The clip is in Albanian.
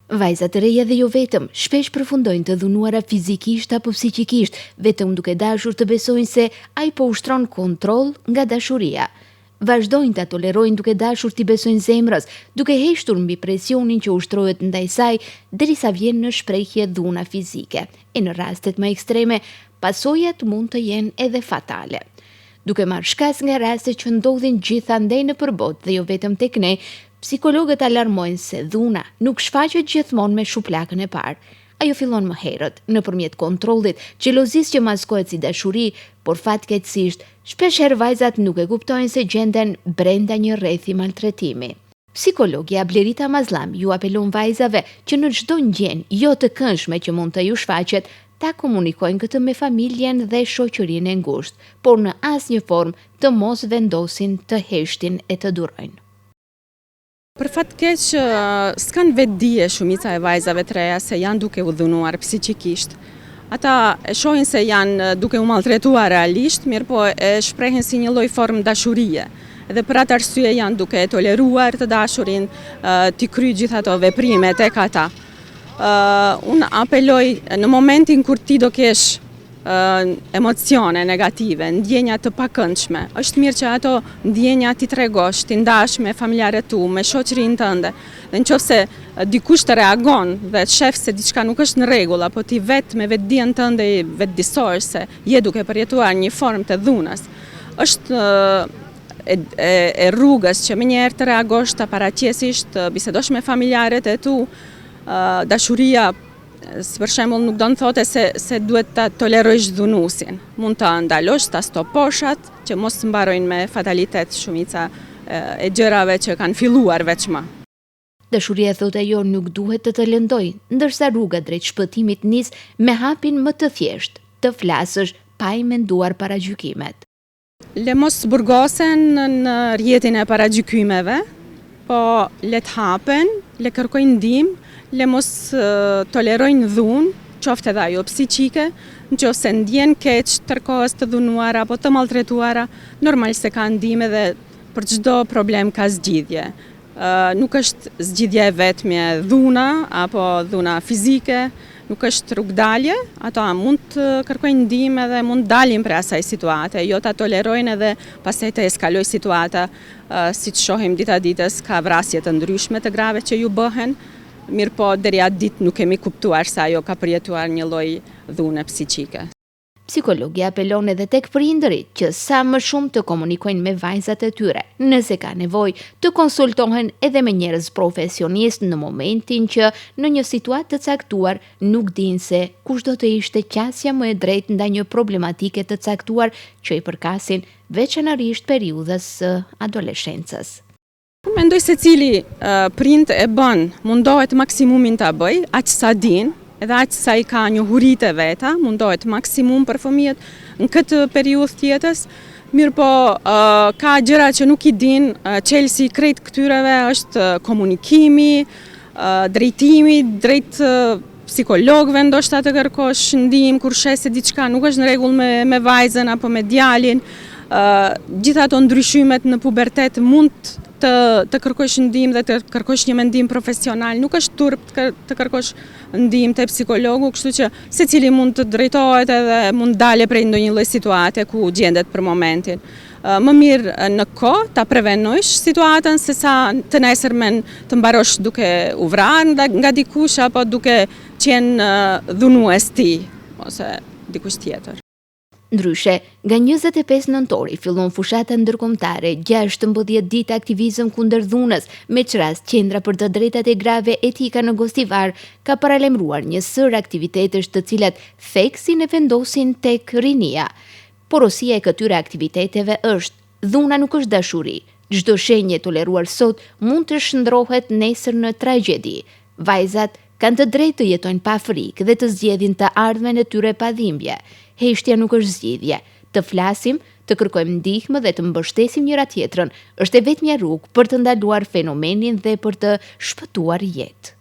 Vajza të reja dhe jo vetëm, shpesh përfundojnë të dhunuara fizikisht apo psiqikisht, vetëm duke dashur të besojnë se ai po ushtron kontroll nga dashuria. Vazhdojnë ta tolerojnë duke dashur t'i besojnë zemrës, duke heshtur mbi presionin që ushtrohet ndaj saj derisa vjen në shprehje dhuna fizike, e në rastet më ekstreme, pasojat mund të jenë edhe fatale. Duke marrë shkas nga raste që ndodhin gjithandej nëpër botë dhe jo vetëm tek ne, psikologët alarmojnë se dhuna nuk shfaqet gjithmonë me shuplakën e parë. Ajo fillon më herët, nëpërmjet kontrollit, xhelozisë që maskohet si dashuri, por fatkeqësisht, shpeshherë vajzat nuk e kuptojnë se gjenden brenda një rrethi maltretimi. Psikologja Blerita Mazlam ju apelon vajzave që në çdo ndjenjë jo të këndshme që mund të ju shfaqet, ta komunikojnë këtë me familjen dhe shoqërinë e ngushtë, por në asnjë formë të mos vendosin të heshtin e të durojnë. Për fat keq, s'kanë vetëdije shumica e vajzave të reja se janë duke u dhunuar psiqikisht. Ata e shohin se janë duke u maltretuar realisht, mirëpo e shprehin si një lloj formë dashurie. Dhe për atë arsye janë duke e toleruar të dashurin t'i kryjë gjithë ato veprime tek ata. Unë apeloj në momentin kur ti do kesh emocione negative, ndjenja të pakëndshme, është mirë që ato ndjenja t'i tregosh, t'i ndash me familjarët tu, me shoqërinë tënde. Dhe në qoftë se dikush të reagon dhe shef se diçka nuk është në rregull, apo ti vetë me vetëdijen tënde vetëdisohesh se je duke përjetuar një formë të dhunës, është e, e, e rrugës që menjëherë të reagosh, ta paraqesish, të bisedosh me familjarët e tu, dashuria si për shembull nuk do të thotë se se duhet ta tolerojsh dhunuesin. Mund ta ndalosh, ta stoposh atë që mos mbarojnë me fatalitet shumica e gjërave që kanë filluar veçmë. Dashuria thotë ajo nuk duhet të të lëndojë, ndërsa rruga drejt shpëtimit nis me hapin më të thjeshtë, të flasësh pa i menduar paragjykimet. Le mos burgosen në rrjetin e paragjykimeve, po le të hapen, le kërkojnë ndihmë, le mos tolerojnë dhunë, qoftë edhe ajo psiqike, në qoftë se ndjen keq tërë kohës të dhunuara apo të maltretuara, normal se ka ndihmë edhe për çdo problem ka zgjidhje. Nuk është zgjidhja e vetme dhuna apo dhuna fizike, nuk është rrugëdalje, ata mund të kërkojnë ndihmë edhe mund të dalin prej asaj situate, jo ta tolerojnë edhe pastaj të eskalojë situata, siç shohim dita ditës ka vrasje të ndryshme të grave që ju bëhen, mirëpo deri atë ditë nuk kemi kuptuar se ajo ka përjetuar një lloj dhune psiqike. Psikologia apelon edhe tek prindërit që sa më shumë të komunikojnë me vajzat e tyre, nëse ka nevojë të konsultohen edhe me njerëz profesionistë në momentin që në një situatë të caktuar nuk dinë se kush do të ishte qasja më e drejtë ndaj një problematike të caktuar që i përkasin veçanërisht periudhës së adoleshencës. Unë mendoj secili prind e bën, mundohet maksimumin ta bëj, aq sa din, edhe aq sa i ka njohuritë e veta, mundohet maksimum për fëmijët në këtë periudhë të jetës. Mirëpo, ka gjëra që nuk i din, çelësi i krejt këtyreve është komunikimi, drejtimi drejt psikologëve ndoshta të kërkosh ndihmë kur sheh se diçka nuk është në rregull me me vajzën apo me djalin. Ë gjithë ato ndryshimet në pubertet mund të të kërkosh ndihmë dhe të kërkosh një mendim profesional. Nuk është turp të, të kërkosh ndihmë te psikologu, kështu që secili mund të drejtohet edhe mund të dalë prej ndonjë lloj situate ku gjendet për momentin. Më mirë në kohë ta prevenojsh situatën se sa të nesërmen të mbarosh duke u vrarë nga dikush apo duke qenë dhunues ti ose dikush tjetër. Ndryshe, nga 25 nëntori fillon fushata ndërkombëtare 16 ditë aktivizëm kundër dhunës, me ç'rast Qendra për të Drejtat e Grave Etika në Gostivar ka paralajmëruar një sërë aktivitetesh të cilat theksin e vendosin tek rinia. Porosia e këtyre aktiviteteve është, dhuna nuk është dashuri, çdo shenjë e toleruar sot mund të shndërrohet nesër në tragjedi. Vajzat kanë të drejtë të jetojnë pa frikë dhe të zgjedhin të ardhmen e tyre pa dhimbje. Heshtja nuk është zgjidhje. Të flasim, të kërkojmë ndihmë dhe të mbështesim njëra-tjetrën është e vetmja rrugë për të ndaluar fenomenin dhe për të shpëtuar jetë.